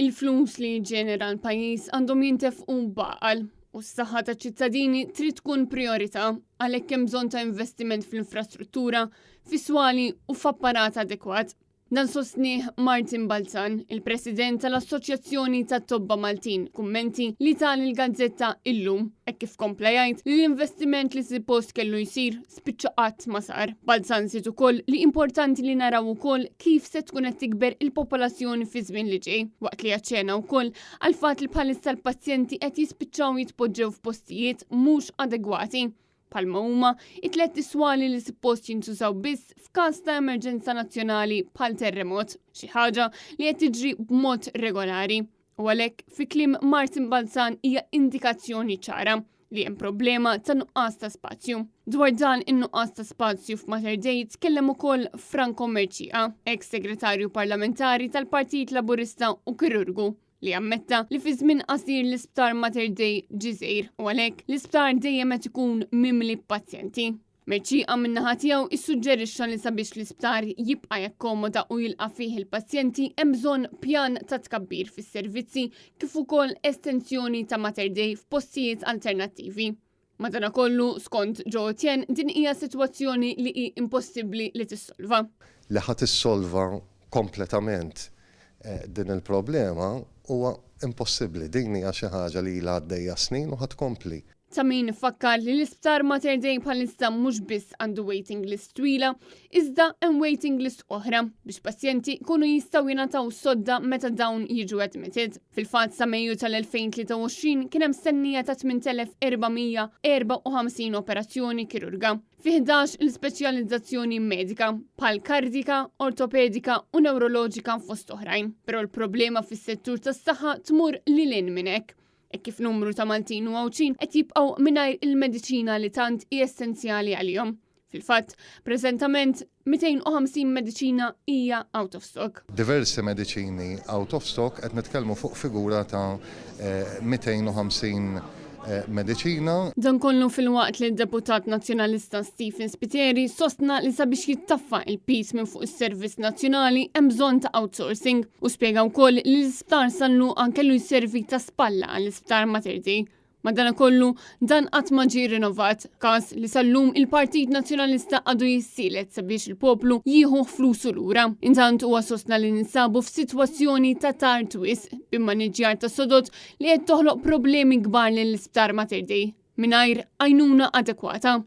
Il-flus li jiġġenera l-pajjiż għandhom jintefqu b'għaqal u s-saħħa taċ-ċittadini trid tkun prijorità għalhekk hemm bżonn ta' investiment fl-infrastruttura, fis-swali u f'apparat adekwat. Dan sostnieh Martin Balzan, il-President tal-Assoċjazzjoni tat-Tobba Maltin, kummenti li ta lill-gazzetta Illum, hekk kif kompla jgħid li l-investiment li suppost kellu jsir spiċċa qatt ma sar. Balzan żied ukoll li importanti li naraw ukoll kif se tkun qed tikber il-popolazzjoni fi żmien li ġej, waqt li aċċena wkoll għal fatt li bħalissa l-pazjenti qed jispiċċaw jitpoġġew f'postijiet mhux adegwati bħalma huma it-tlet iswali li suppost jintużaw biss f'każ ta' emerġenza nazzjonali bħal terremot, xi ħaġa li qed tiġri b'mod regolari. U għalhekk fi kliem Martin Balzan hija indikazzjoni ċara li hemm problema ta' nuqqas ta' spazju. Dwar dan in-nuqqas ta' spazju f'Mater Dei tkellem ukoll Franco Mercieca, ex segretarju parlamentari tal-Partit Laburista u kirurgu li ammetta li fi żmien qasir l-isptar Mater Dei ġie żgħir u għalhekk l-isptar dejjem qed ikun mimli b'pazjenti. Mercieca min-naħa tiegħu issuġġerixxa li sabiex l-isptar jibqa' jakkomoda u jilqa' fih il-pazjenti hemm bżonn pjan ta' tkabbir fis-servizzi kif ukoll estensjoni ta' Mater Dei f'postijiet alternattivi. Madanakollu, skont Joe Etienne, din hija sitwazzjoni li hi impossibbli li tissolva. Li ħa tissolva kompletament din il-problema huwa impossibbli. Din hija xi ħaġa li ilha għaddejja snin u ħa tkompli. Ta' min ifakkar li l-Isptar Mater Dei bħalissa mhux biss għandu waiting list twila, iżda hemm waiting list oħra biex pazjenti jkunu jistgħu jingħataw sodda meta dawn jiġu admitted. Fil-fatt sa Mejju tal-2023 kien hemm stennija ta' 8,454 operazzjoni kirurga fi 11 il-speċjalizzazzjoni medika bħal kardika, ortopedika u newroloġika fost oħrajn. Però l-problema fis-settur tas-saħħa tmur lil hinn minn hekk hekk kif numru ta' Maltin u Għawdxin qed jibqgħu mingħajr il-mediċina li tant hi essenzjali għalihom. Fil-fatt, preżentament 250 mediċina hija out of stock. Diversi mediċini out of stock, qed nitkellmu fuq figura ta' 250 mediċina. Dan kollu filwaqt li d-deputat Nazzjonalista Stephen Spiteri sostna li sabiex jittaffa il-piż minn fuq is-Servizz Nazzjonali hemm bżonn ta' outsourcing u spjega wkoll li l-Isptar San Luqa kellu jservi ta' spalla għall-Isptar Mater Dei. Madanakollu, dan qatt ma ġie rinnovat, każ li sal-lum il-Partit Nazzjonalista għadu jissielet sabiex il-poplu jieħu flusu lura. Intant huwa sostna li ninsabu f'sitwazzjoni ta' tard wisq b'immaniġġjar ta' sodod li qed toħloq problemi kbar lill-Isptar Mater Dei mingħajr għajnuna adekwata.